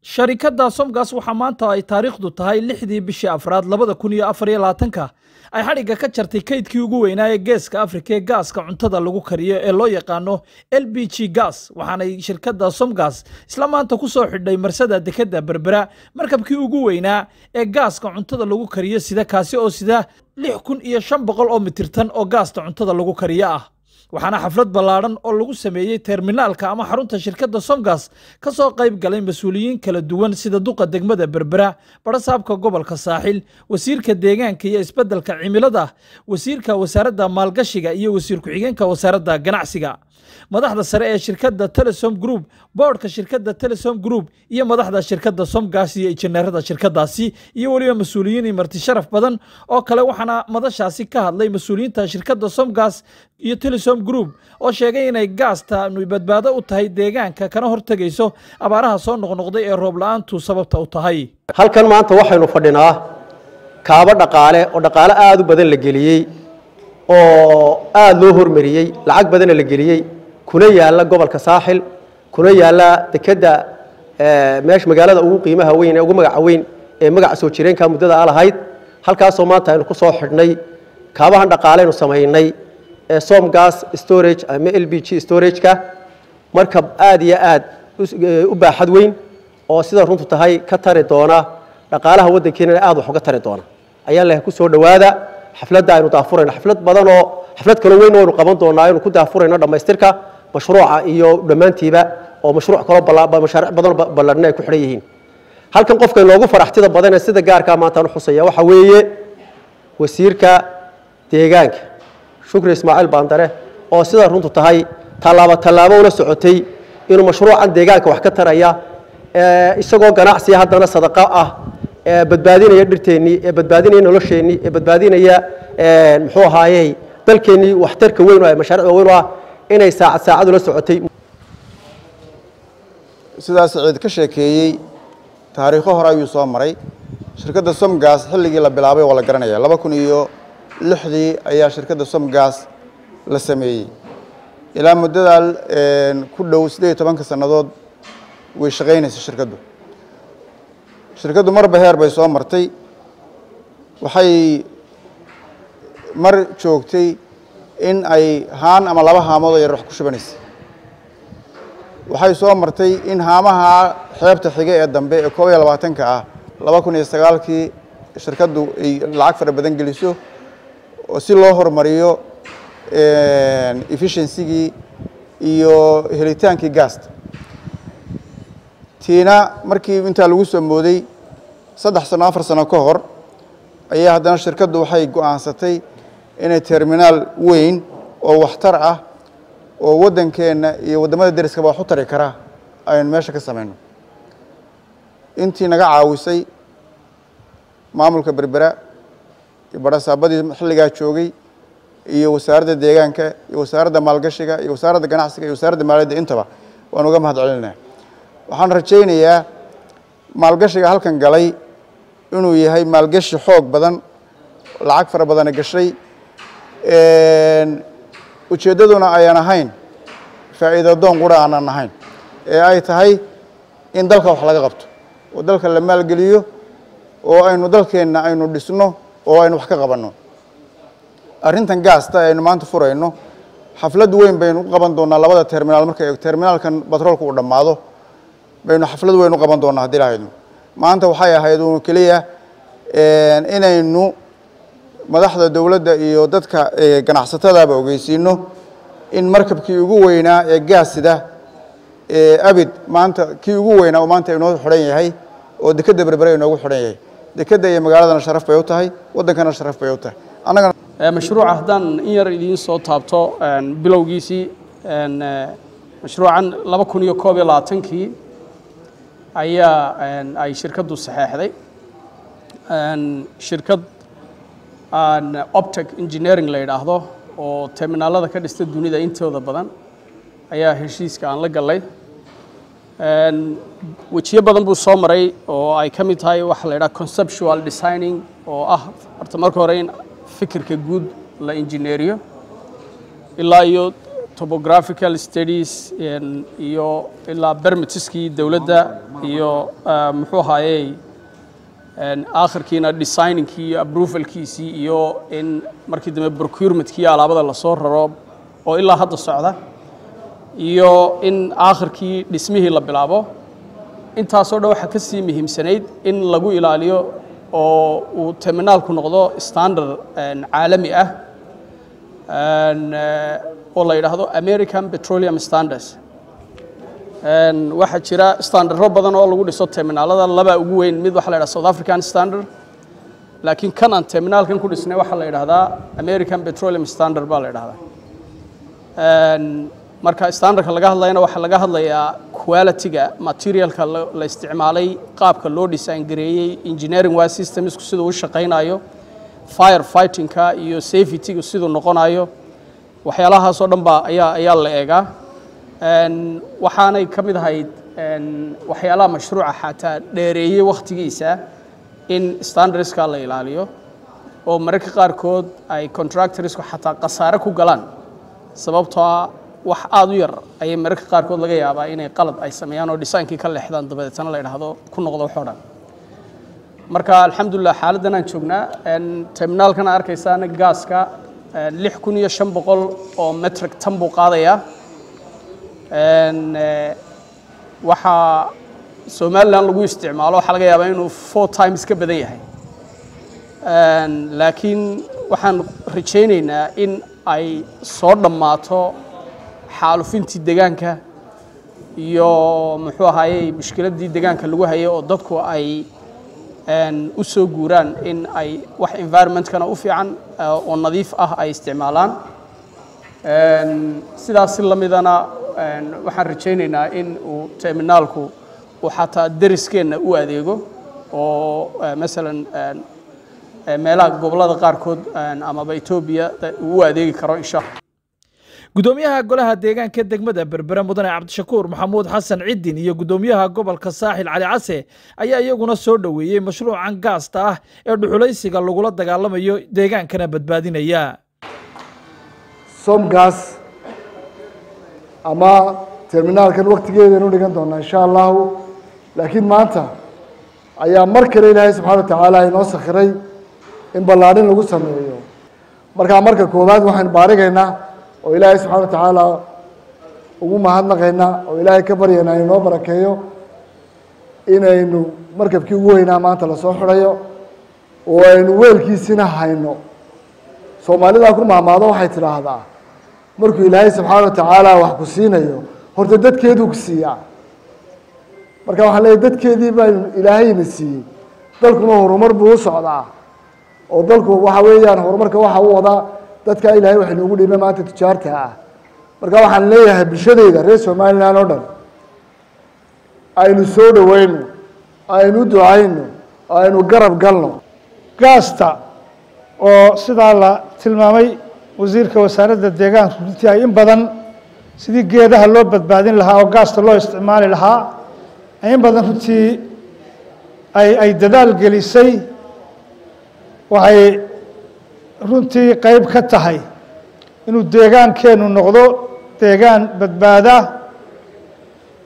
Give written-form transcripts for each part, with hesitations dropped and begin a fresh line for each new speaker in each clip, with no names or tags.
Sharikadda Somgas waxaa maanta ay taariikhdu tahay 6-dii bishii afraad 2024-ka ay xadhigga ka jartay kaydkii ugu weynaa ee Geeska Afrika ee gaaska cuntada lagu kariyo ee loo yaqaano LPG gas. Waxaanay shirkadda Somgas isla maanta ku soo xidhay marsada dekedda Berbera markabkii ugu weynaa ee gaaska cuntada lagu kariyo sida, kaasi oo sida 6500 oo mitirtan oo gaasta cuntada lagu kariyo ah. Waxaana xaflad ballaadhan oo lagu sameeyey terminaalka ama xarunta shirkadda Somgas ka soo qayb galay mas-uuliyiin kala duwan, sida duqa degmada Berbera, barasaabka gobolka Saaxil, wasiirka deegaanka iyo isbeddelka cimilada, wasiirka wasaaradda maalgashiga iyo wasiir ku-xigeenka wasaaradda ganacsiga, madaxda sare ee shirkadda Telesom Group, boodhka shirkadda Telesom Group iyo madaxda shirkadda Somgas iyo injineerada shirkadaasi iyo weliba mas-uuliyiin iyo marti sharaf badan oo kale. Waxaana madashaasi ka hadlay mas-uuliyiinta shirkadda Somgas iyo Telesom Group oo sheegay inay gaasta badbaado u tahay deegaanka, kana hortegayso abaaraha soo noqnoqday ee roob la-aantu sababta u tahay.
Halkan maanta waxaynu fadhinaa kaabo dhaqaale oo dhaqaale aada u badan la geliyey oo aada loo hormariyey, lacag badana la geliyey, kuna yaalla gobolka Saaxil, kuna yaalla dekedda meesha magaalada ugu qiimaha weyn ee ugu magaca weyn ee magaca soo jireenka muddada a lahayd, halkaasoo maanta aynu ku soo xidhnay kaabahan dhaqaaleynu samaynay ee Somgas storage ama LPG storage-ka, markab aada iyo aad u baaxad weyn oo sida runtu tahay ka tari doona dhaqaalaha waddankeenana aada wax uga tari doona. Ayaan lehay ku soo dhowaada xafladda aynu daafurayno. Xaflad badan oo xaflad kaloo weyn aynu qaban doonaa aynu ku daafurayno dhammaystirka mashruuca iyo dhammaantiiba, oo mashruuc kaloo mashaariic badan ballarna ay ku xidhan yihiin. Halkan qofka inoogu faraxtida badan ee sida gaarkaa maanta aan u xusaya waxa weeye wasiirka deegaanka Shukri Ismaaciil Baandare, oo sida runtu tahay tallaabo tallaabo ula socotay inuu mashruucan deegaanka wax ka taraya, isagoo ganacsiya haddana sadaqa ah, ee badbaadinaya dhirteennii, ee badbaadinaya nolosheennii, ee badbaadinaya muxuu ahaayey dalkeennii, waxtarka weyn oo mashaariicda weyn oo ah inay saacad saacad ula socotay.
Sidaa Saciid ka sheekeeyey, taariikho hore ayuu soo maray shirkadda Somgas. Xilligii la bilaabay waa la garanaya, 2006-dii ayaa shirkadda Somgas la sameeyey. Ilaa muddadaa ku dhow 18-ka sannadood way shaqaynaysa shirkaddu. Shirkaddu marba heer bay soo martay. Waxay mar joogtay in ay haan ama laba haamood oo yar wax ku shubanaysa. Waxay soo martay in haamaha xeebta xiga ee dambe ee 21-ka ah 2009-kii shirkaddu ay lacag fara badan geliso oo si loo horumariyo efficiency-gii iyo helitaankii gaasta. Tiina markii intaa lagu soo mooday, 3 sano 4 sano ka hor ayaa haddana shirkaddu waxay go'aansatay inay terminaal weyn oo waxtar ah oo waddankeenna iyo waddamada deriskaba wax u tari kara aynu meesha ka samayno. Intii naga caawisay, maamulka Berbera iyo barasaabadii xilligaa joogay iyo wasaaradda deegaanka iyo wasaaradda maalgashiga iyo wasaaradda ganacsiga iyo wasaaradda maaliyadda, intaba waan uga mahad celinaya. Waxaan rajaynayaa maalgashiga halkan galay inuu yahay maalgashi xoog badan, lacag fara badana gashay, ujeeddaduna ayaan ahayn faa'iido doon qura aanan ahayn ee ay tahay in dalka wax laga qabto oo dalka la maalgeliyo oo aynu dalkeenna aynu dhisno oo aynu wax ka qabanno. Arrintan gaasta aynu maanta furayno, xaflad weyn baynu u qaban doonaa labada terminaal. Marka terminaalkan batroolka uu dhammaado baynu xaflad weyn u qaban doonaa haddii lahaydno. Maanta waxay ahayd uun keliya inaynu madaxda dowladda iyo dadka ganacsatadaba ogeysiino in markabkii ugu weynaa ee gaasida ee abid maanta, kii ugu weynaa oo maanta inoo xidhan yahay oo dekedda Berbere inoogu xidhan yahay. Dekedda iyo magaaladana sharaf bay u tahay, waddankana sharaf bay u tahay annagana.
Mashruuca haddaan in yar idiin soo taabto bilowgiisii, mashruucan 2021-kii ayaa ay shirkaddu saxeexday shirkad Optec Engineering la yidhaahdo oo terminaalada ka dhista dunida intooda badan ayaa heshiiska aan la galay. Wejiyo badan buu soo maray oo ay ka mid tahay waxa la yidhaha conceptual designing, oo ah horta marka hore in fikirka guud la injineeriyo, ilaa iyo Topographical studies iyo ilaa permitskii dowladda iyo muxuu ahaayey, aakhirkiina designingkii iyo approvalkiisii iyo in markii dambe procurementkii alaabada lasoo raro oo ilaa hadda socda, iyo in aakhirkii dhismihii la bilaabo. Intaasoo dhan waxaa ka sii muhiimsanayd in lagu ilaaliyo oo uu terminaalku noqdo standard caalami ah oo la yidhaahdo American Petroleum Standards. Waxaa jira standardo badan oo lagu dhiso terminaalada. Laba ugu weyn, mid waxaa la yidhahda South African Standard, laakiin kan aan terminaalkan ku dhisnay waxaa la yidhahdaa American Petroleum Standard baa la yidhahdaa. Marka standardka laga hadlayana, waxaa laga hadlayaa quality-ga materialka la isticmaalay, qaabka loo design gareeyey, engineering waa systemsku siduu u shaqaynayo, fire fightingka iyo safety-ga siduu noqonayo. Waxyaalahaasoo dhan baa ayaa la eegaa. Waxaanay ka mid ahayd waxyaalaha mashruuca xataa dheereeyey wakhtigiisa in standardska la ilaaliyo, oo mararka qaarkood ay contractorsku xataa khasaare ku galaan, sababtoo ah wax aada u yar ayay mararka qaarkood laga yaabaa inay qalad ay sameeyaan oo designkii ka leexdaan, dabadeetana la yidhaahdo ku noqdo waxoo dhan. Marka alxamdulilah, xaaladdan aan joognaa, terminaalkan aad arkaysaana gaaska 6500 oo metric ton buu qaadayaa. Waxaa Somaliland lagu isticmaalo waxaa laga yaabaa inuu four times ka badan yahay, laakiin waxaan rajaynaynaa in ay soo dhammaato xaalufintii deegaanka iyo muxuu ahaayey mushkiladdii deegaanka lagu hayay, oo dadku ay u soo guuraan in ay wax environmentkana u fiican oo nadiif ah ay isticmaalaan. Sidaas si lamidana waxaan rajaynaynaa in uu terminaalku uu xataa deriskeenna u adeego, oo masalan meelaha gobollada qaarkood amaba Etoobiya uu u adeegi karo, insha Allah.
Gudoomiyaha golaha deegaanka degmada Berbera, mudane Cabdishakuur Maxamuud Xasan Ciddin, iyo gudoomiyaha gobolka Saaxil Cali Case ayaa iyaguna soo dhoweeyey mashruucan gaasta ah ee dhuxulaysiga lagula dagaalamayo, deegaankana badbaadinaya.
Somgas ama terminaalkan waktigeedanu dhigan doonaa, insha Allahu, laakiin maanta ayaa mar kale Ilaahay subxaana wa tacaala inoo sakhiray in ballaadhin lagu sameeyo. Markaa marka koowaad waxaynu baarigaynaa oo Ilaahay subxaana wa tacaala ugu mahadnaqaynaa oo Ilaahay ka baryaynaa inoo barakeeyo inaynu markabkii ugu weynaa maanta lasoo xidhayo oo aynu weelkiisina hayno. Soomaalidaa ku maamaado, waxay tidhaahdaa markuu Ilaahay subxaana wa tacaala wax ku siinayo, horta dadkeeduu ku siiyaa. Marka waxaan leeyahy, dadkeedii baynu Ilaahayna siiyey, dalkuna horumar buu u socdaa, oo dalku waxa weeyaan horumarka waxa u wadaa dadka Ilaahay waxa inoogu dhiibay maanta tujaarta ah. Marka waxaan leeyahay bulshadeyda reer Somaliland oo dhan, aynu soo dhaweyno, aynu ducayno, aynu garab galno.
Gaasta oo sidaa la tilmaamay wasiirka wasaaradda deegaanka, runtii ay in badan sidii geedaha loo badbaadin lahaa oo gaasta loo isticmaali lahaa ay in badan runtii ay dadaal gelisay, waxay runtii qeyb ka tahay inuu deegaankeenu noqdo deegaan badbaada,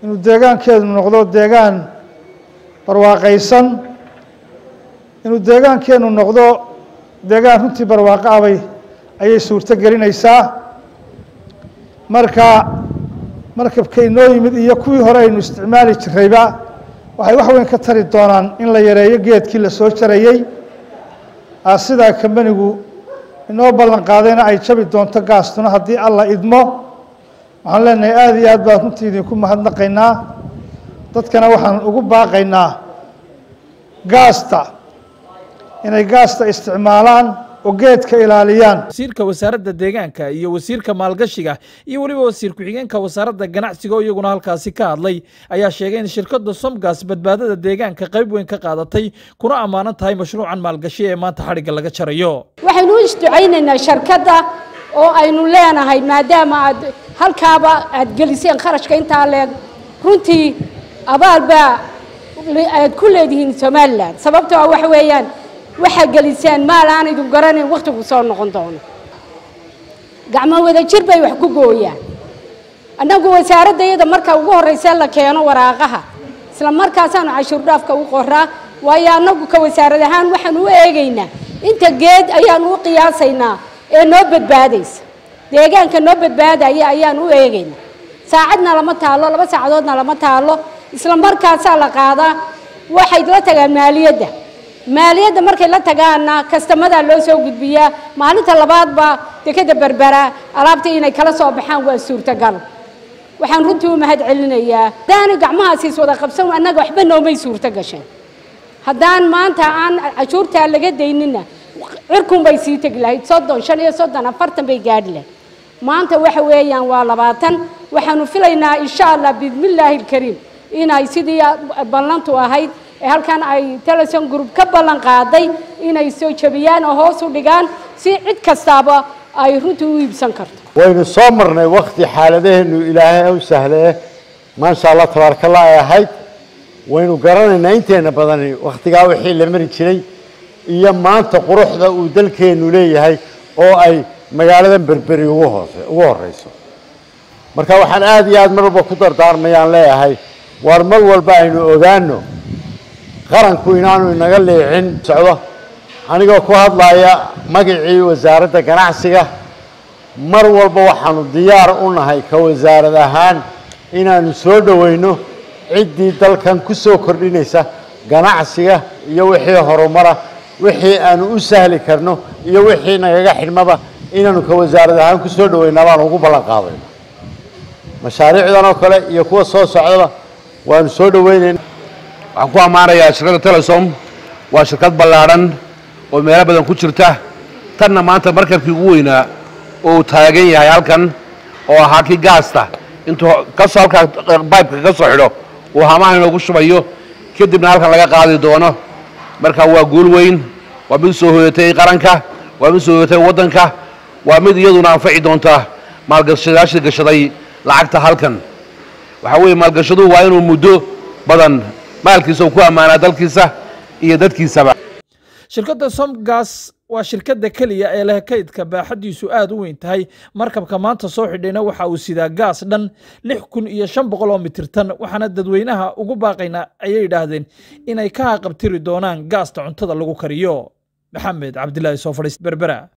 inuu deegaankeenu noqdo deegaan barwaaqaysan, inuu deegaankeenu noqdo deegaan runtii barwaaqo abay ayay suurto gelinaysaa. Marka markabka inoo yimid iyo kuwii hore aynu isticmaali jirayba waxay wax weyn ka tari doonaan in la yareeyo geedkii la soo jarayey. Sidaa kambanigu inoo ballan qaadayna ay jabi doonto gaastuna haddii Alla idmo. Waxaan leenahay aada iyo aad baan runtii idinku mahadnaqaynaa. Dadkana waxaan ugu baaqaynaa gaasta inay gaasta isticmaalaan oo geedka ilaaliyaan.
Wasiirka wasaaradda deegaanka iyo wasiirka maalgashiga iyo weliba wasiir ku-xigeenka wasaaradda ganacsiga oo iyaguna halkaasi ka hadlay ayaa sheegay in shirkadda Somgas badbaadada deegaanka qayb weyn ka qaadatay, kuna ammaanan tahay mashruucan maalgashi ee maanta xadhigga laga jarayo.
Waxaynu u isducaynaynaa shirkadda oo aynu leenahay, maadaama aad halkaaba aad geliseen kharashka intaa leeg, runtii abaal baa aad ku leedihiin Somaliland, sababtoo ah waxa weeyaan waxaa geliseen maal aan idin garanayn wakhtigu soo noqon doono. Gacmo wada jir bay wax ku gooyaan. Annagu wasaaradda iyada marka ugu horreysa la keeno waraaqaha, isla markaasaanu cashuur dhaafka u qoraa, waayo annagu ka wasaarad ahaan waxaan u eegaynaa inta geed ayaanu u qiyaasaynaa ee noo badbaadaysa, deegaanka noo badbaadaya ayaan u eegaynaa. Saacadna lama taalo, 2 saacadoodna lama taalo, isla markaasaa la qaadaa. Waxay la tagaan maaliyadda, maaliyadda markay la tagaanna kastamadaa loo soo gudbiyaa. Maalinta labaadba dekeda Berbera alaabta inay kala soo baxaan waa suurtagal. Waxaan runtii u mahad celinayaa haddaanu gacmahaasi is wada qabsan annaga waxba noomay suurto gasheen. Haddaan maanta aan cashuurtaa laga daynina cirkun bay sii tegi lahayd, 30, 35, 40 bay gaadhi lahayd. Maanta waxa weeyaan waa 20. Waxaanu filaynaa insha Allah biidnillaahi alkariim inay sidii ballantu ahayd ee halkan ay Telesom Group ka ballan qaaday inay soo jabiyaan oo hoos u dhigaan si cid kastaaba ay runtii u iibsan karto.
Waynu soo marnay waqti xaaladaheenu Ilaahay u sahlee, maasha Allah tabaarakallah ay ahayd. Waynu garanaynaa inteena badani waqtigaa wixii la mari jiray iyo maanta quruxda uu dalkeenu leeyahay oo ay magaaladan Berberi ugu horeyso. Marka waxaan aad iyo aad mar walba ku dardaarmayaan leeyahay, waar mar walba aynu ogaano qaranku inaanu inaga leexin socdo. Anigoo ku hadlaya magacii wasaaradda ganacsiga, mar walba waxaanu diyaar u nahay ka wasaarad ahaan inaanu soo dhaweyno ciddii dalkan ku soo kordhinaysa ganacsiga iyo wixii horumara, wixii aanu u sahli karno iyo wixii nagaga xidhmaba inaanu ka wasaarad ahaan ku soo dhaweynaa baan ugu ballan qaadayna. Mashaariicdan oo kale iyo kuwa soo socdaba waanu soo dhaweynaynaa.
Waxaan ku ammaanayaa shirkadda Telesom, waa shirkad ballaadhan oo meelo badan ku jirta. Tanna maanta markabkii ugu weynaa oo taagan yahay halkan oo ahaa kii gaasta intuu kasoo halkaa baybka ka soo xidho uu hamaha inoogu shubayo, kadibna halkan laga qaadi doono. Marka waa guul weyn, waa mid soo hoyatay qaranka, waa mid soo hoyatay waddanka, waa mid iyaduna anfaci doonta maalgashadayaashii gashaday lacagta halkan. Waxaa weeye maalgashaduhu waa inuu muddo badan maalkiisa uu ku ammaanaa dalkiisa iyo dadkiisaba.
Shirkadda Somgas waa shirkadda keliya ee leh kaydka baaxaddiisu aad u weyn tahay. Markabka maanta soo xidhayna waxa uu sidaa gaas dhan 6500 oo mitir tan, waxaana dadweynaha ugu baaqaynaa ayay yidhaahdeen inay ka haqabtiri doonaan gaasta cuntada lagu kariyo. Maxamed Cabdilaahi soo fadhiis, Berbera.